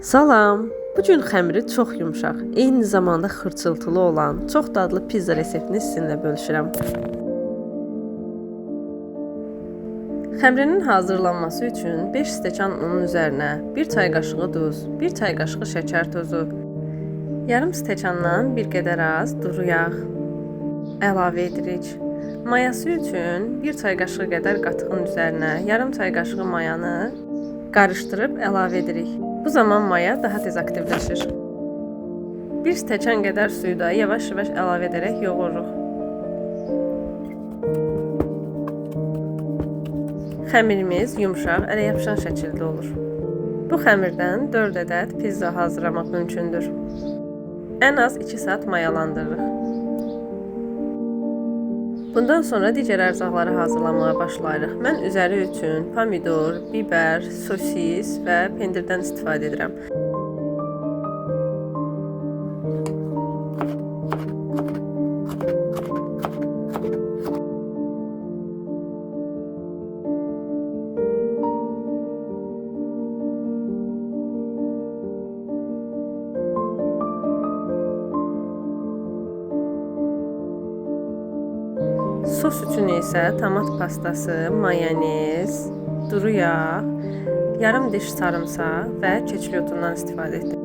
Salam! Bu gün xəmiri çox yumşaq, eyni zamanda xırçıltılı olan çox dadlı pizza reseptini sizinlə bölüşürəm. Xəmirinin hazırlanması üçün 5 stəkan unun üzərinə 1 çay qaşığı duz, 1 çay qaşığı şəkər tozu, yarım stəkandan bir qədər az duru yağ əlavə edirik. Mayası üçün 1 çay qaşığı qədər qatığın üzərinə yarım çay qaşığı mayanı qarışdırıb əlavə edirik. Bu zaman maya daha tez aktivləşir. 1 stəkan qədər suyu da yavaş-yavaş əlavə edərək yoğururuq. Xəmirimiz yumşaq, ələ yapışan şəkildə olur. Bu xəmirdən 4 ədəd pizza hazırlamaq mümkündür. Ən az 2 saat mayalandırırıq. Bundan sonra digər ərzaqları hazırlamağa başlayırıq. Mən üzəri üçün pomidor, biber, sosis və pendirdən istifadə edirəm. Sos üçün isə tomat pastası, mayonez, duru yağ, yarım diş sarımsaq və keçliotundan istifadə etdim.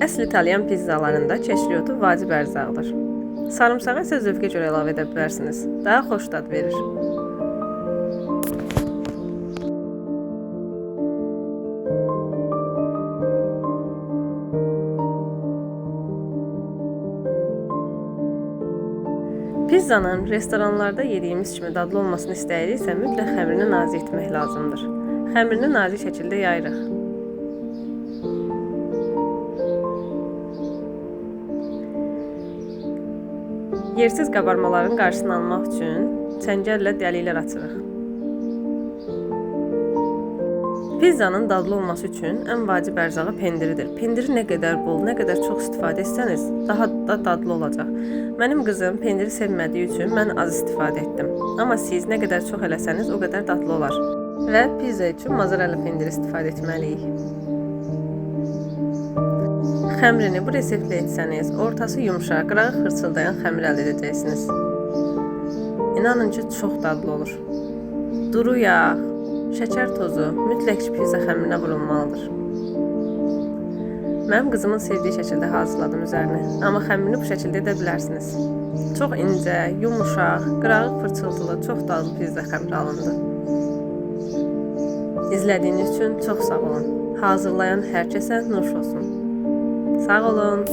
Əsl İtalyan pizzalarında keçliotu vacib ərzaqdır. Sarımsağı isə zövqə görə əlavə edə bilərsiniz. Daha xoş dad verir. Pizzanın restoranlarda yediyimiz kimi dadlı olmasını istəyiriksə, mütləq xəmirini nazik etmək lazımdır. Xəmirini nazik şəkildə yayırıq. Yersiz qabarmaların qarşısını almaq üçün çəngəllə dəliklər açırıq. Pizzanın dadlı olması üçün ən vacib ərzağı pendiridir. Pendiri nə qədər bol, nə qədər çox istifadə etsəniz, daha da dadlı olacaq. Mənim qızım pendiri sevmədiyi üçün mən az istifadə etdim. Amma siz nə qədər çox eləsəniz, o qədər dadlı olar. Və pizza üçün mozzarella pendiri istifadə etməliyik. Xəmirini bu reseptlə etsəniz, ortası yumşaq, qırağı xırçıldayan xəmir əldə edəcəksiniz. İnanın ki, çox dadlı olur. Duru yağ, şəkər tozu mütləq pizza xəmirinə vurulmalıdır. Mənim qızımın sevdiyi şəkildə hazırladım üzərini. Amma xəmirini bu şəkildə edə bilərsiniz. Çox incə, yumuşaq, qırağı fırçıltılı, çox dadlı pizza xəmiri alındı. İzlədiyiniz üçün çox sağ olun. Hazırlayan hər kəsə nuş olsun. Sağ olun.